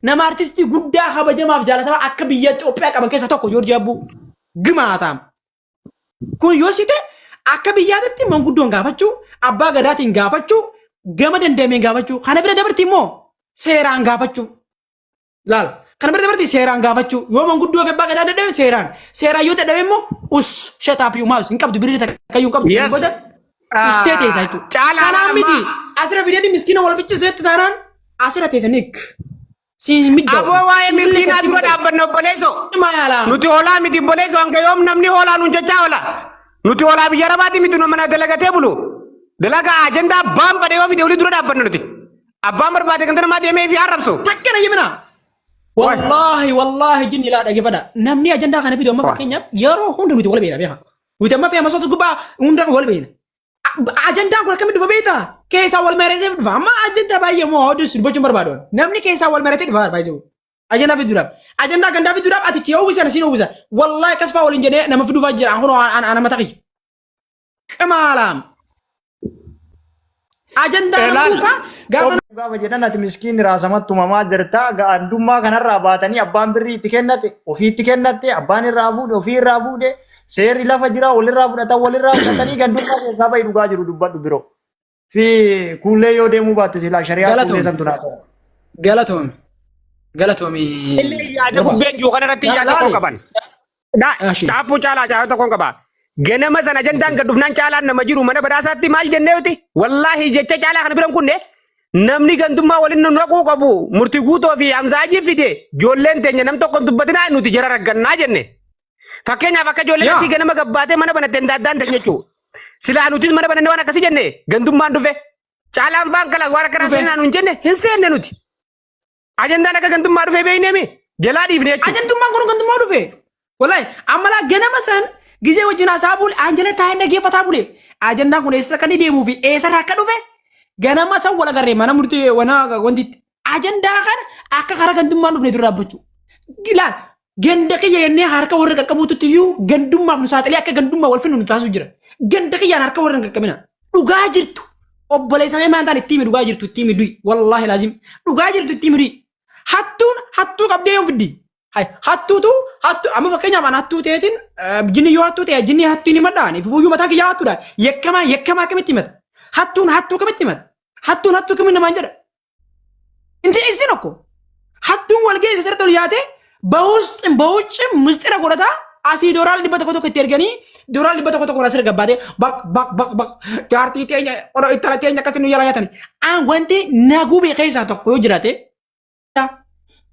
Nama artistii guddaa kabajamaaf jaalatamaa akka biyya Itoophiyaa qaban keessaa tokko Joorjii Abbuu gimaataam. Kun yoo si ta'e akka biyyaatti manguddoon gaafachuu, abbaa gadaatiin gaafachuu, gama danda'ameen gaafachuu, kana bira dabarti immoo seeraan gaafachuu. Laal, kana bira dabarti seeraan gaafachuu. Yoo manguddoo fi abbaa gadaa dadhabe seeraan. Seeraan yoo dadhabe immoo us shut up you mouth hin qabdu birrii takka iyyuu hin qabdu. Yes. Booda ustee teessa jechuudha. Caalaa Kanaan miti asirra fideeti miskiina wal ficciseetti taanaan asirra teessa nik. Siin mijja'u. Aboo waa'ee miskiinaa dura dhaabbanna obboleessoo. Maala. Nuti hoolaa miti obboleessoo hanga yoom namni hoolaa nuun jechaa oola. Nuti hoolaa biyya arabaati miti nu mana dalagatee bulu. Dalagaa ajandaa abbaan fedhe yoo fide olii dura dhaabbanna nuti. Abbaan barbaade kan namaa deemee fi arrabsu. Takkana yimina. Wallaahi wallaahi jinni laa dhaggeeffadha. Namni ajandaa kana fidu amma fakkeenyaaf yeroo hunda nuti wal beekna beeka. Nuti amma fe'ama soos gubbaa hunda wal beekna. Ajandaan kun akkamitti dhufa beektaa? Keessaa wal mari'atee dhufa. Amma ajandaa baay'ee moo hodhu dubbachuun barbaadu. Namni keessaa wal mari'atee dhufa baay'ee. Ajandaa fiduudhaaf. Ajandaa gandaa fiduudhaaf ati kee uwwisan siin uwwisa. Wallaahi akkas fa'aa waliin jedhee nama fiduufaa jira. Kun ana mata kiyya. Qamaalaam. Ajandaa nama Elaan. dhuunfaa gaafa Gaafa jedhan ati miskiin raasamatti tumamaa jirta. Ga'andummaa kanarraa baatanii abbaan birrii itti kennate ofii itti kennatte abbaan irraa fuudhe ofii irraa fuudhe seerri lafa jira walirraa fudhatan walirraa fudhatanii gandummaa keessaa bahi dhugaa jiru dubbadhu biroo. Fi kuullee yoo deemuu baatte silaa shari'aa Galatoom. kuullee santu naa ta'e. Galatoomi. Galatoomi. Illee yaada bubbeen jiru kanarratti yaada koo qaban. Ashi. Dhaabbuu caalaa caalaa tokkoon qaba. Ganama sana ajandaan gad dhufnaan caalaan nama jiru mana badhaasaatti maal jennee nuti wallaahi jecha caalaa kana biran kunne namni gandummaa waliin nu naquu qabu murtii guutoo fi Hamzaa Ajii fide ijoolleen teenya nam tokko hin dubbatinaa nuti jara raggannaa jenne. Fakkeenyaaf akka ijoolleen Yaa. asii ganama gabbaatee mana banatte hin addaan ta'e jechuudha. Silaa nutis mana banannee waan akkasii jenne gandummaan dhufe. Caalaan faan kala waan akkanaa Dhufe. seenaa nu hin jenne hin seenne nuti. Ajandaan akka gandummaa dhufee beekneemi jalaa dhiifne jechuudha. Ajandummaan kun gandummaa dhufe. Wallahi ammalaa ganama san gizee wajjin haasaa bule anjala taa'ee dhaggeeffataa bule. Ajandaan kun eessa akka inni deemuu fi eessarraa akka dhufe ganama san wal agarree mana murtii wana wanti ajandaa kana akka karaa gandummaan dhufne dura dhaabbachuu. Ilaal ganda kiyya jennee harka warra qaqqabuututti iyyuu gandummaaf nu saaxilee akka gandummaa wal finnu nu taasisu jira. Ganda kiyyaan harka warra hin qaqqabina. Dhugaa jirtu obboleessa kee maantaan itti himi dhugaa jirtu itti himi du'i. Wallaahi laazim dhugaa jirtu itti himi du'i. Hattuun hattuu qabdee yoo fiddi. Hay hattuutu hattuu amma fakkeenyaaf an hattuu ta'eetiin jinni yoo hattuu ta'e jinni hattuu ni madhaan ifuuyyuu mataa kiyyaa hattuudha. Yakkamaa yakkamaa akkamitti himata? Hattuun hattuu akkamitti himata? Hattuun hattuu akkamitti namaan jedha? Inti isin okko hattuun wal geesse sirriitti ol yaate በውስጥም በውጭም ምስጢረ godhata asii doolaara 100 itti erganii doolaara 100 asirra gabbaatee baq baq baq baq jaartii teenya odoo ittala teenya akkasii nu jala nyaatani. Aan wanti naguu beekee keessaa tokko yoo jiraate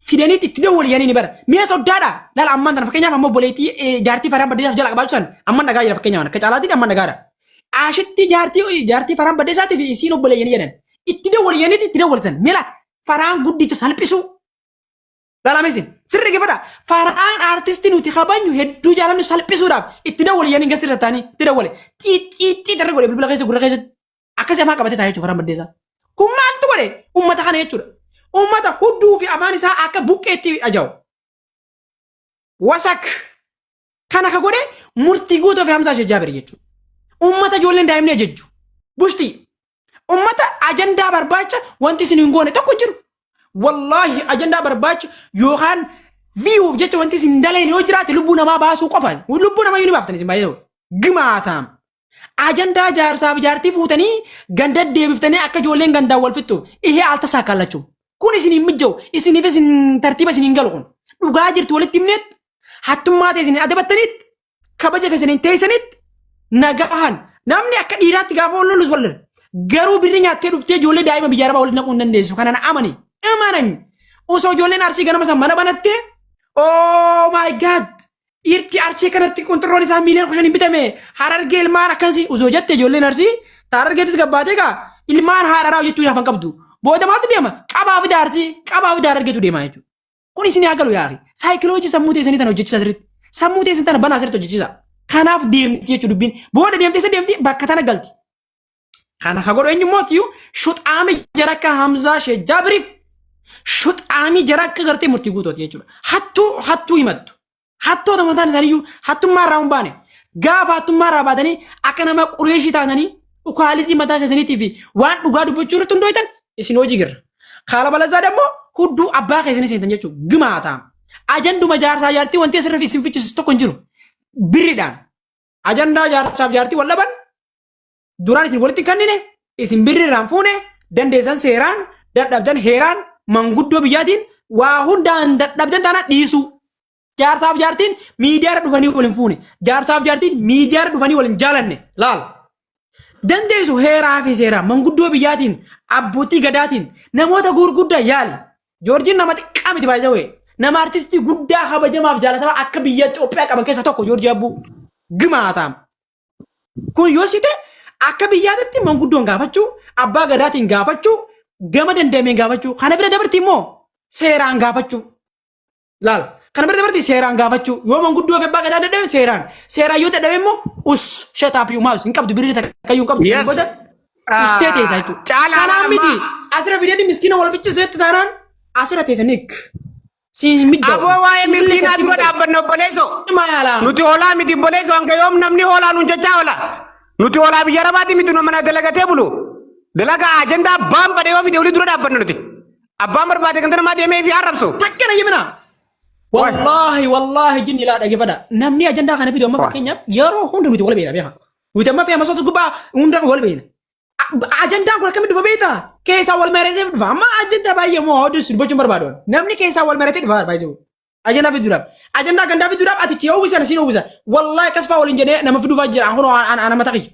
fidaniitti itti dawwaliyanii ni bara. Mi'a soddaadha. Laala ammaan tana fakkeenyaaf ammoo obboleettii jaartii faraan baddeessaaf jala qabaachuu san amman dhagaa jira fakkeenyaaf akka caalaatiin amman dhagaadha. Ashitti jaartii faraan baddeessaatii fi isiin obboleeyyanii jedhan. Itti dawwaliyaniitti itti dawwalsan. Mila faraan guddicha salphisuu. Laalame isin sirri gifadha. Faraan aartistii nuti kabajnu hedduu jaalannu salphisuudhaaf itti dawwaliyanii gasirra taanii itti dawwale. Xiixxiixxii darra godhe bilbila keessa gurra keessatti. Akkasii afaan qabatee taa'ee jechuudha faraan baddeessaa. Kun maaltu godhe uummata kana jechuudha. Uummata hudduu fi afaan isaa akka buqqeetti ajaa'u. Wasak kana ka godhe murtii guutuu fi Hamzaa Sheek Jaabir jechuudha. Uummata ijoolleen daa'imni ajajju. Bushtii. Uummata ajandaa barbaacha wanti isin hin goone tokko hin jiru. Wallaahi ajandaa barbaacha yookaan viyuuf jecha wanti isin daleen yoo jiraate lubbuu namaa baasuu qofa. Lubbuu namaa iyyuu ni baaftan isin baay'ee. Gimaataam. Ajandaa jaarsaaf jaartii fuutanii ganda deebiftanii akka ijoolleen gandaan wal fixxu ihee altasaakkaallachuu. Kun isin hin mijja'u isiniif isin tartiiba isin hin galu kun. Dhugaa jirtu walitti himneet hattummaa ta'e isin adabattaniit kabaja keessan hin teessanitti nagahan namni akka dhiiraatti gaafa wal lolus wal lola. Garuu birri nyaattee dhuftee ijoollee daa'ima biyya arabaa walitti naquu hin dandeessu. Kana na amani. Amanani. Osoo ijoolleen arsii ganama san mana banattee oh my god Dhiirti arsii kanatti qunxurroon isaa miiliyoona 15 bitame harargee ilmaan akkasii osoo jette ijoolleen arsii ta harargeettis gabbaatee gaa ilmaan haadharaa hojjechuu hin hafan qabdu. Booda maaltu deema? Qabaa fida arsii qabaa fida harargeetu deema jechuudha. Kun isin haa galu yaaqi. Saayikoloojii sammuu teessanii tana hojjechiisa sirriitti. Sammuu teessan tana banaa sirriitti hojjechiisa. Kanaaf deemti jechuudha dubbiin. Booda deemtee isa deemti bakka tana galti. Kana ka godhu eenyu mootiyu shuxaami jara akka Hamzaa Sheekh Jaabiriif shuxaami jara akka gartee murtii guutooti jechuudha. Hattuu hattuu himattu. Hattoota mataan isaaniiyyuu hattummaa irraa hin baane. Gaafa hattummaa irraa baatanii akka nama qureeshii taatanii ukaalitii mataa keessaniitii fi waan dhugaa dubbachuu irratti hundooytan isin hojii girra. Kaala balazaa dammoo Hudduu abbaa keessanii seentan jechuudha. Gimaataa. Ajanduma jaarsaa jaartii wanti asirra isin fichisiisu tokko hin jiru. Birridhaan. Ajandaa jaarsaaf jaartii wal dhaban duraan isin walitti hin kennine isin birri irraan fuune dandeessan seeraan dadhabdan heeraan manguddoo biyyaatiin waa hundaan dadhabdan taanaan dhiisuu. Jaarsaaf jaartiin miidiyaarra dhufanii wal hin fuune. Jaarsaaf jaartiin miidiyaarra dhufanii wal hin jaalanne. Laal. Dandeessu heeraa fi seeraa manguddoo biyyaatiin abbootii gadaatiin namoota gurguddaa yaali. Joorjiin nama xiqqaa miti baay'ee wee. Nama artistii guddaa kabajamaaf jaalatamaa akka biyya Itoophiyaa qaban keessaa tokko Joorjii Abbuu. Gimaataam. Kun yoo si ta'e akka biyyaatti manguddoon gaafachuu, abbaa gadaatiin gaafachuu, gama danda'ameen gaafachuu, kana bira dabarti immoo seeraan gaafachuu. Laal. Kana bira dabarti seeraan gaafachuu. Yoo manguddoo fi abbaa gadaa dadhabe seeraan. Seeraan yoo dadhabe immoo us shut up you mouth hin qabdu birrii takka iyyuu hin qabdu. Yes. Booda ustee teessa jechuudha. Caalaa Kanaan amma- miti asirra fideeti miskiina wal ficciseetti taanaan asirra teessa nik. Siin mijja'u. Aboo waa'ee miskiinaa dura dhaabbanna obboleesso. Maala. Nuti hoolaa miti obboleesso hanga yoom namni hoolaa nuun jechaa oola. Nuti hoolaa biyya arabaati miti nu mana dalagatee bulu. Dalagaa ajandaa abbaan fedhe yoo fide olii dura dhaabbanna nuti. Abbaan barbaade ganda namaa deemee fi arrabsu. Takka na himina. Wallaahi wallaahi jinni laa dhaggeeffadha. Namni ajandaa kana fidu amma fakkeenyaaf yeroo hunda nuti wal beekna beeka. Nuti amma fe'ama soos gubbaa hunda wal beekna. Ajandaan kun akkamitti dhufa beektaa? Keessaa wal maratee dhufa. Amma ajandaa baay'ee moo hodhu dubbachuun barbaadu. Namni keessaa wal maratee dhufa baay'ee. Ajandaa fiduudhaaf. Ajandaa gandaa fiduudhaaf ati yoo uwwisan siin uwwisa. Wallaahi akkas fa'aa waliin jedhee nama fiduufaa jira. Kunoo ana mata kiyya.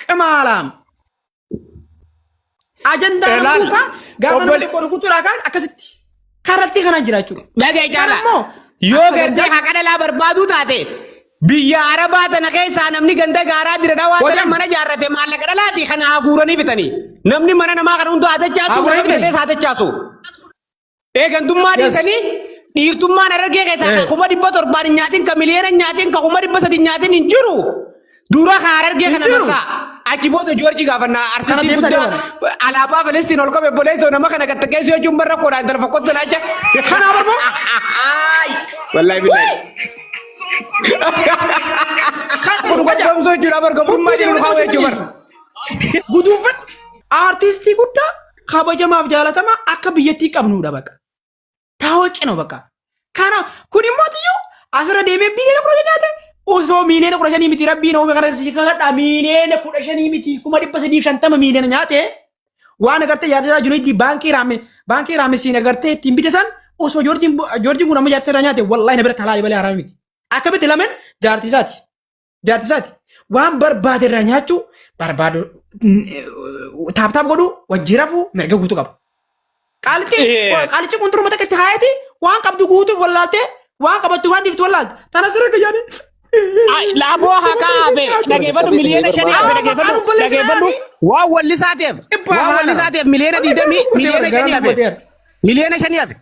Qamaalaam. Ajandaa nama Elaan, dhuunfaa gaafa nama obbole- tokko rukutuudhaa kaan akkasitti karatti kanaan jira jechuudha. Dhagee caala. Kana immoo Yoo akka gartee gandaa- haqa dhalaa barbaaduu taate biyya Arabaa tana keessaa namni ganda gaaraa dira dhawaa tana Hojam. mana jaarrate maallaqa dhalaati kana haguuranii bitanii. Namni mana namaa kana hunda haatachaasu Haguuranii mana bitanii. bitatees haatachaasu. Eegantummaa Yes. dhiisanii dhiirtummaan harargee keessaa kan 700,000 hin nyaatin kan miliyoona hin nyaatin kan 300,000 hin nyaatin hin jiru. Dura kan harargee Hin kana jiru. marsaa. Achi booda Joorjii gaafannaa Kana arsiistii deemsa guddaa deeman. alaabaa Filistiin ol qabe obboleessoo nama kana gattaqqeessuu jechuun barra koodhaan intala fokkottu naacha. Kanaa barboo Wallaahi billaahi. Kun gomsoo jechuudha bar gabrummaa jedhu kaawwa jechuudha bar. Guduunfadhu. Aartistii guddaa kabajamaaf jaalatamaa akka biyyattii qabnudha baqa. Taawaqi ነው በቃ kana kun immoo tiyyuu asirra deemee 15,000,000 nyaate osoo 15,000,000 miti rabbiin uume kana si kakadha 15,000,000 miti 350,000 miiliyoona nyaate waan agartee yaadataa jiru baankii raame baankii raame siin agartee ittiin bite san osoo joorjiin joorjiin kun amma jaartii irraa nyaate wallahi na biratti halaali malee haraami miti akkamitti lameen jaartii isaati jaartii isaati waan barbaade irraa nyaachuu barbaadu taaptaap godhuu wajji rafuu mirga guutuu qaba. Qaalichi qaalichi kun turuma takka itti haayati waan qabdu guutuuf wallaaltee waan qabattu waan dhiiftu wallaalte tana sirra gayyaanii. Laaboo haqaa hafe dhageeffadhu 5,000,000 hafe dhageeffadhu dhageeffadhu waan wallisaa ta'eef waan wallisaa ta'eef 20,000,000 5,000,000 hafe 5,000,000 hafe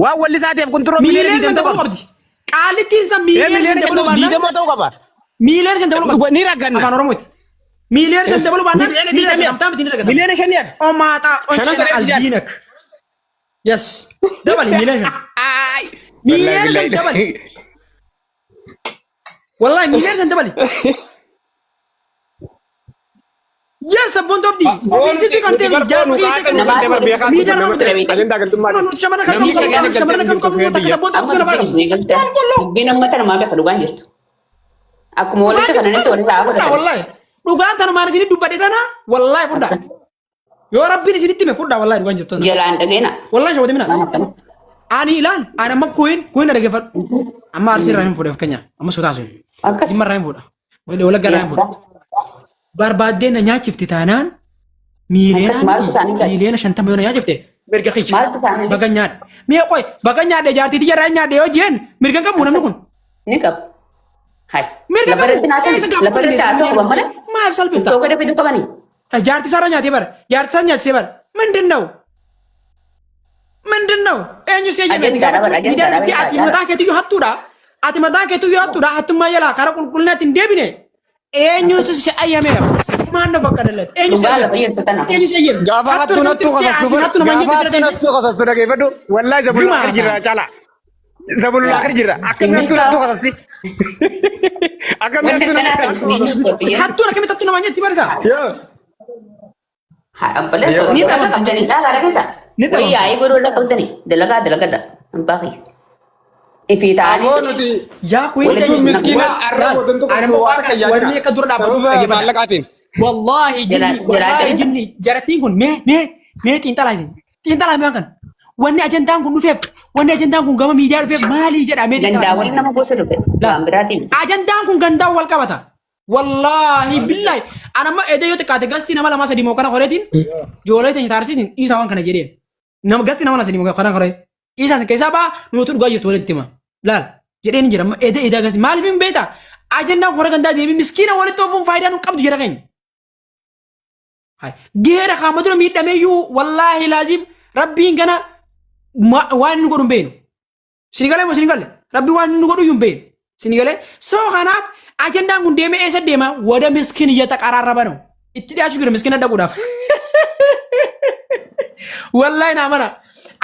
waan wallisaa ta'eef kunturoo miliyoona Miiliyoona 20 shan ta'uu dabaluu qabdi. qabdi. Qaalittiin san Ee miiliyoona shan miliyoona dabaluu baannaan 20 ta'uu qaba. 5,000,000 dabaluu qabdi. Ni ragganna. Afaan Oromooti. 5,000,000 dabaluu baannaan Miliyoona ni 20 raggatama. Amtaa miti ni raggatama. 5,000 hafe. Omaaxaa Shanan qoncee saree ijaarti. aldiinak. Yes. Dabali 5,000,000. Ay. 5,000,000 dabali. Wallahi 5,000,000 dabali. Yes, sabboon tobdi. Ofiisitti kan ta'e jaarsi ta'e kan miidhaa nama ta'e. Ajandaa gandummaa Kun nuti shamarran kan Namni qabnu dhagaa shamarran kan qabnu takka sabboon Amma tokko nama dubbiin qabu. isin eegalte. Qulqulluu. Dubbiin uummata namaa beeka dhugaan jirtu. Akkuma walitti kananitti walirraa haa Fudha fudhatan. wallahi. Dhugaan tanumaan isinit dubbadhe tana wallahi fudha. Yoo rabbiin isinitti hime fudha wallahi dhugaan jirtu tana. Jalaan dhageena. Wallahi shawwate mina. Waan akkana. Ani ilaal ani amma kuyin kuyin dhaggeeffadhu. Amma arsii irraa hin fuudha fakkeenya. Amma sotaa sun. Akkas. Jimma irraa hin fuudha. Walagga irraa hin fuudha. Barbaaddee na nyaachifte taanaan Akkas maaltu isaanii gadi? 50,000,000 yoo na nyaachifte mirga kiyya. Maaltu isaanii gadi? Baga nyaadhe. Mi'a qoy baga nyaadhe jaartii tiyya irraa nyaadhe yoo jeen mirga hin qabu namni kun. Ni qabu. Hai. Mirga Lafa qabu. irratti naasan Eessa gaafachuu lafa irratti dandeessa? haasa'uu qaban malee. Maaf salphifta? Ittoo gada fiduu qabanii. Jaartii isaarra nyaatee bara. Jaartii isaa nyaachisee bara. ምንድን ነው? ምንድን ነው? Eenyu si eeyyame ati Ajandaadha bara, gaafachuu? Miidiyaa ajandaadha irratti bara, ati jaala. mataa keetiyyuu hattuudha. Ati mataa keetiyyuu hattuudha. Hattummaa jalaa karaa qulqullinaatti hin deebine. Eenyu si eeyyame? Maal na fakkadallet? Eenyu si Dhugaa lafa eeyyame? jirtu tana. Eenyu si eeyyame? Gaafa hattuun hattuu kasastu Asiin hattuu nama gaafa nyaatti hattuun bira hattuu kasastu dhageeffadhu. Wallaahi zabulul akir jirra caala. Zabulul akir jirra. Akkamiin hattuun hattuu kasasti? Akkamiin Wanti hattuun akkanaa kan hattuu isin kasasti? hin biyya. Hattuun akkamitti hattuu nama nyaatti barisa? Yoo. Haa obboleessoo ni dhagaa qabdanii dhaagaa keessa. Ni Wayii dhabamta. yaa'ii godhuu irra qabdani. Dalagaa dalagadha. Abbaa kiyya. Ifii Aboo ta'anii. nuti Yaa kuyin Utuu miskiina arra boodantu Ani qabdu immoo waan akka wanni yaadina. akka dura dhaabbatu Sababa dhaggeeffadha. maallaqaatiin. Wallaahi jinni Jira- wallaahi jiraachisa. jinni jarattiin kun mee mee mee xiinxalaa isin xiinxalaa mee waan kana wanni ajandaan kun dhufeef wanni ajandaan kun gama miidiyaa dhufeef maalii jedha mee xiinxalaa Gandaa isin. waliin nama gosa dhufe. Waan biraatiin miti. Ajandaan kun gandaan wal qabata. Wallaahi billaahi ana amma edee yoo xiqqaate gastii nama lama sadii moo kana horeetiin ijoollee teenya taarsiitiin dhiisaa waan kana jedheen. Nama gasti nama lama sadii moo kana horee dhiisaa san keessaa baa nuti dhugaa jirtu walitti hima. Laal jedheen jira amma edee edaa gasti maaliif hin beektaa? Ajandaan hora gandaa deebii miskiina walitti oofuun faayidaa nu qabdu jira keenya. Hai. Geera kaama dura miidhameeyyuu wallaahi laazim rabbiin gana waan inni godhu hin beeknu. Sini galee moo sini galee? Rabbi waan inni godhu iyyuu hin beeknu. Sini galee? So kanaaf ajandaan kun deemee eessa deema? Wada miskiin iyyata qaraarraba no. Itti dhiyaachuu jira miskiina dhaquudhaaf. Wallaahi naa mana.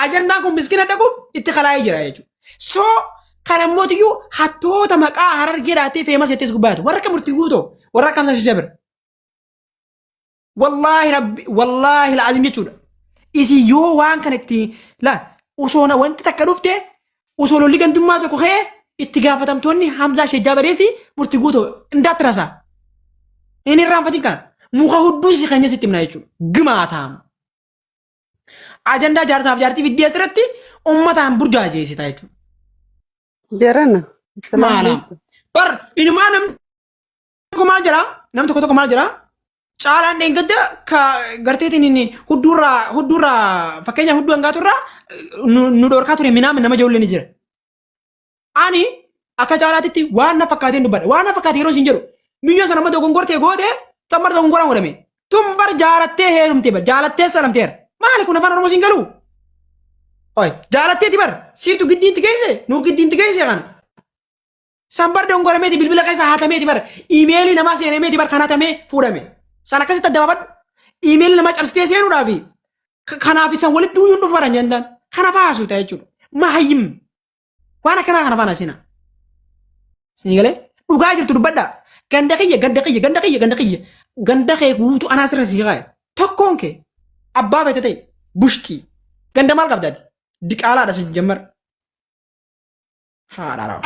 Ajandaan kun miskiina dhaquuf itti kalaa'ee jira jechuudha. So kana mootiyyuu hattoota maqaa harargee dhaatee feemas jettees gubbaatu. Warra akka murtii guutoo warra akka hamsa shashabir. Wallaahi rabbi wallaahi la'azim jechuudha. Isin yoo waan kana itti la osoo na wanti takka dhufte osoo lolli gandummaa tokko ka'e itti gaafatamtoonni Hamzaa Sheek Jaabaree fi murtii guutoo indaatti rasaa. Inni irraanfatin kana muka hudduu si keenya sitti himna jechuudha. Gimaataam. Ajandaa jaarsaaf jaartii fiddee asirratti uummataan burjaajeessita jechuudha. Jarana. Maalaam. Bar inumaa namni tokko maal jedha? Namni tokko tokko maal jedha? Caalaan dheengadda ka garteetiin inni hudduurraa hudduurraa fakkeenya hudduu hangaaturraa nu dhorkaa ture minaama nama ijoollee ni jira. Ani akka caalaatitti waan na fakkaateen dubbadha. Waan na fakkaate yeroo isin jedhu miyyoo sana amma dogongortee goote tan bar dogongoraan godhame. Tun bar jaalattee heerumte bar jaalattee salamteera. Maali kun afaan Oromoo siin galuu? Oi jaalatteeti bar siitu giddiinti geesse nuu giddiinti geesse kana. San bar dongorameeti bilbila keessa hatameeti bar iimeelii namaa seenameeti bar kan hatamee fuudhame. San akkasitti adda baafadhu. Iimeelii namaa cabsitee seenuudhaafi kanaaf isan walitti uyyuun dhufu baran jendaan. Kana fa'aa ta'e jechuudha. Mahayyim. Waan akkanaa kana faana seenaa. Isinii galee dhugaa jirtu dubbadhaa. Ganda kiyya ganda kiyya ganda kiyya ganda kiyya ganda kee guutuu anaa sirra sii kaa'e. Tokkoon kee abbaa feete ta'e bushtii. Ganda maal qabdaati? Diqaalaadha si jammar. Haadha raawwa.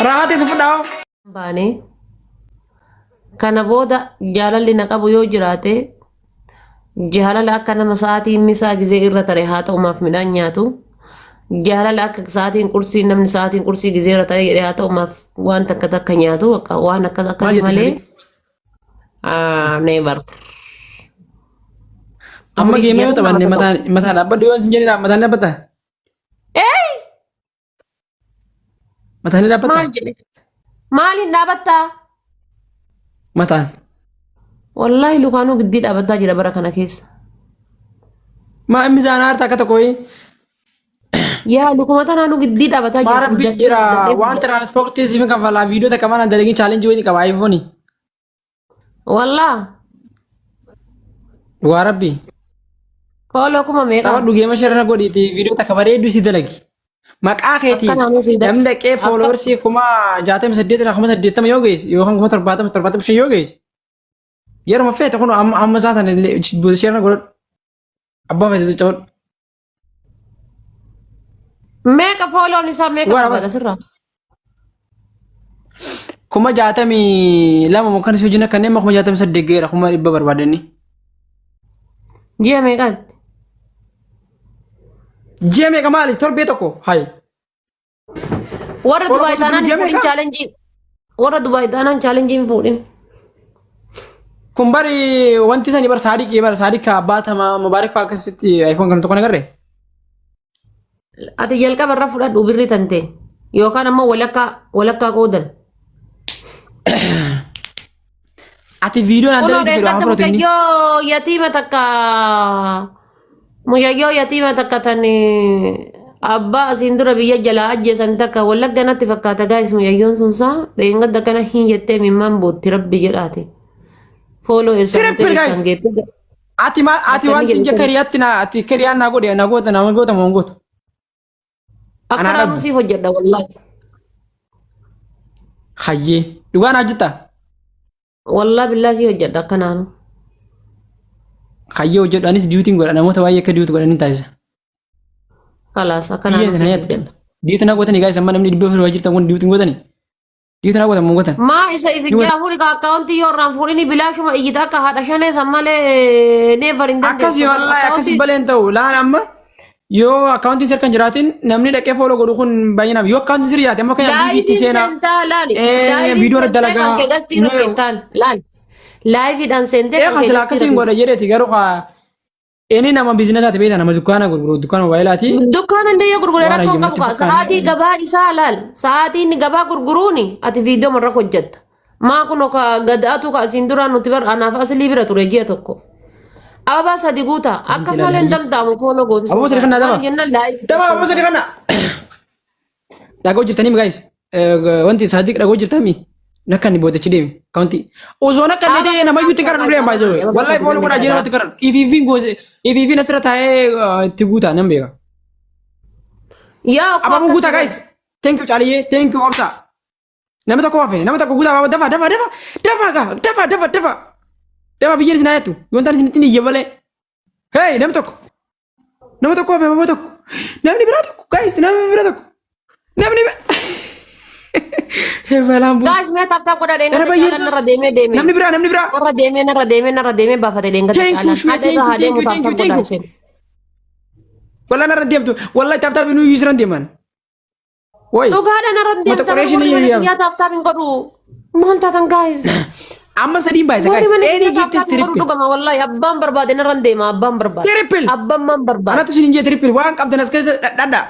Raawwatee si fudhaa hoo? Baane kana booda jaalalli na qabu yoo jiraate jaalala akka nama sa'aatiin misaa gizee irra tare haa ta'umaaf midhaan nyaatu jaalala akka sa'aatiin qursii namni sa'aatiin qursii gizee irra tare jedhee haa ta'umaaf waan takka takka nyaatu akka waan akkas Maal akkasii jette malee sanii? Never. Amma Umurii geemee yoo kiyya nama taphanne tokko. mataan mataan dhaabbadhu yoo sin jedhee mataan dhaabbata. Mataan ni dhaabbataa? Maal jedhe? Maaliin dhaabattaa? Mataan. Wallaahi lukaanuu giddii dhaabataa jira bara kana keessa. Maa inni zaanaa harta akka tokko wayii. Yaa lukuma tanaanuu giddii dhaabataa Maa jira. rabbi Furdadhee jira furdadhee waan furdadhee. tiraanspoortii siif kanfalaa viidiyoo takka mana dalagin chaalenjii wayii qaba iPhone. Wallaa Dhugaa rabbi. fooloo kuma meeqa? Taphadhu geema sharana godhiiti viidiyoo takka bareedduu si dalagi. Maqaa keetiin Akka naannoo si namni dhaqee akka fooloorsii 68,000 irraa 80,000 yoo geesse yookaan 70,000 75,000 yoo geesse yeruma feete kun amma amma isaa tana illee sharana godhadhu. Abbaa feete taphadhu. Meeqa fooloon isaa meeqa Dhugaa barbaada rabbi. sirraa? 62,000 moo kan isii wajjin akka inni amma 68,000 geera 100,000 barbaadanii. Ji'a meeqaatti? Ji'a meeqa maali? Torbee tokko hayi. Warra Warra Dubaay gosa taanaan ji'a hin fuudhin meeqa? chaalenjii. Warra Dubaay taanaan chaalenjii hin fuudhin. Kun bari wanti sani bar saadiqii bar saadiq ka abbaa tama mubaarak fa'aa akkasitti iPhone kan tokko nagarre. Ati jalqaba irra fudhadhu birrii tante yookaan ammoo walakkaa walakkaa qoodan. Ati viidiyoo naan Kunoo dalagdu fedhu dheengadda haa fudhatu inni. mucayyoo yatiima takka mucayyoo yatiima takka tan abbaa asiin dura biyya jalaa ajjeesan takka wallagga natti fakkaata gaayis mucayyoon sun saa dheengadda kana hin jettee mimmaan bootti rabbi jedhaati. Fooloo eessaan Triple dhufee guys. eessaan geettee Ati maal ati akka waan inni sin jedhu jekka hiriyaatti na ati hiriyaan na godhe na goota na goota moo hin gootu. Akka Anaa naannoo dhabdu. siif hojjedha wallaahi. Hayyee dhugaa naa hojjettaa? Wallaahi billaa sii hojjedha akka naannoo. Hayyee hojjedhu anis diyuutiin godha namoota baay'ee akka diyuutu godhan ni taasisa. Kalaas akkanaan Biyya osoo sana hin yaaddu. Diitu na gootanii guys amma namni 400 jirtan kun diitu hin gootanii. Diitu na gootan mun gootan. Maa isa isin Yoo- jala fuudhi ka akkaawuntii yoo irraan fuudhini bilaashuma iyyita akka haadha shanee san malee never hin dandeessu. Akkasi wallahi akkasi baleen ta'u laan amma yoo akkaawuntiin sirka hin jiraatin namni dhaqee fooloo godhu kun baay'inaan yoo akkaawuntiin sirri jiraate amma kan Laayiviin itti seenaa seentaa laali. Laayiviin viidiyoo irra seentee dalagaa kan kee gastii irra seentaan laali. Laayiviidhaan seentee kan Eegaa kee sila gastii akkasiin irra godha jedheeti garuu haa inni nama biizinaasaati beektaa nama dukkaana gurguru dukkaana moobayilaati. Dukkaana illee yoo gurgure Waan rakkoon qabu hayyamatti kaa fakkaanne. sa'aatii gabaa isaa laal sa'aatii inni gabaa gurguruuni ati viidiyoo marra hojjetta maa kun ka gad'aatu ka asiin duraan nuti bar anaaf asilii bira ture ji'a tokko ababaa sadi guuta akkas malee hin danda'amu fooloo goosisuu Ababaa sadi kannaa daba. jennaan laayif Daba ababaa sadi kana. Dhagoo jirtanii guys. Wanti sadiq dhagoo jirtanii nakka inni boodachi deeme kawanti. Osoo nakka inni ta'e nama iyyuu itti karan dhufee baay'ee. Wallahi fooloo godhaa jiru namatti karan. Ifiifiin goose ifiifiin asirra taa'ee itti guutaa nan beeka. Yaa okkoo Abaaboo guutaa akkasii guys. Thank you Caaliyee. Thank you Obsa. Nama tokko hafe nama tokko guutaa abaaboo dafa dafa dafa dafa gaa dafa dafa dafa. Dafa biyyeen isin haayattu. Yoon taane isinitti ni iyya malee. Hey nama tokko. Nama tokko hafe abaaboo tokko. Namni biraa tokko guys namni biraa tokko. Namni Balaan bu'u. Guys mee tap tap godhaa Gara dheengata baay'ee caalaan narra deemee deemee. Namni biraa namni biraa. Narra deemee narra deemee narra deemee baafate dheengata Thank you, caalaan. Shwe, Hadha thank irra you, haa thank deemu you, tap thank tap you, thank godhaa you. isin. Wallah narra deemtu. Wallah tap tap inuu isiran deeman. Woi. Dhugaadha narra Mata deemtan qoreeshin warri mana iyya. kiyyaa tap tap hin godhu. Maal taatan guys? Amma sadiin baay'isa Warri guys. mana Any kiyyaa gift tap is tap hin godhu triple. dhugama wallahi abbaan barbaade narra deema abbaan barbaade. Triple. Abbaan maan barbaade. Anatu isin hin jee triple waan qabdan as keessa dhadha.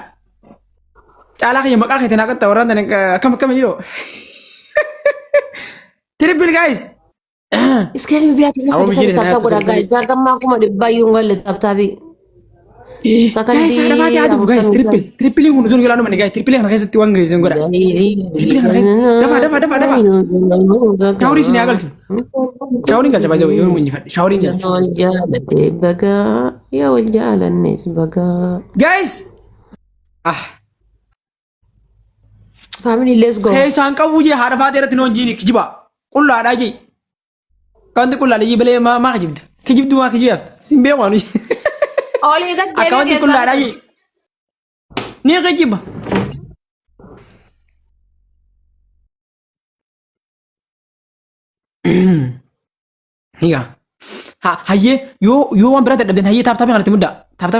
Caalaa kiyya maqaa keetiin haa qaxxa warraan tan akkam akkam jedhu. Triple guys. Iskeelmi biyyaa keessa Aboo sadi sadi biyya tap tap godhaa guys. Jaagammaa 100,000 iyyuu hin galle tap tapii. Guys, Sakandii haadha baatee haa dhufu guys. 40 Triple. Triple kun utuun ilaaluu manni guys. Triple kana keessatti waan geessan godha. Triple kana keessa. Dafa dafa dafa dafa. Shaawurii isin haa galchu. Shaawuriin galcha baay'ee yoo injifadhe. Shaawuriin galcha. Yaa wal jaalate bagaa yaa wal jaalannes bagaa. Guys. Ah. Family let's go. Keessaan qabuu jee haadha faatee irratti noon jiini kijiba. Qullaadhaa jee. Wanti qullaadha jee balee maa maa kijibda. Kijibduu maa kijibee hafta. Sin beeku anu. Olii gad Akka deemee wanti keessaa qullaadhaa jee. Ni kijiba. Higa. Hayyee yoo yoo waan biraa dadhabden hayyee taaptaapii kanatti muddaa. Taaptaapii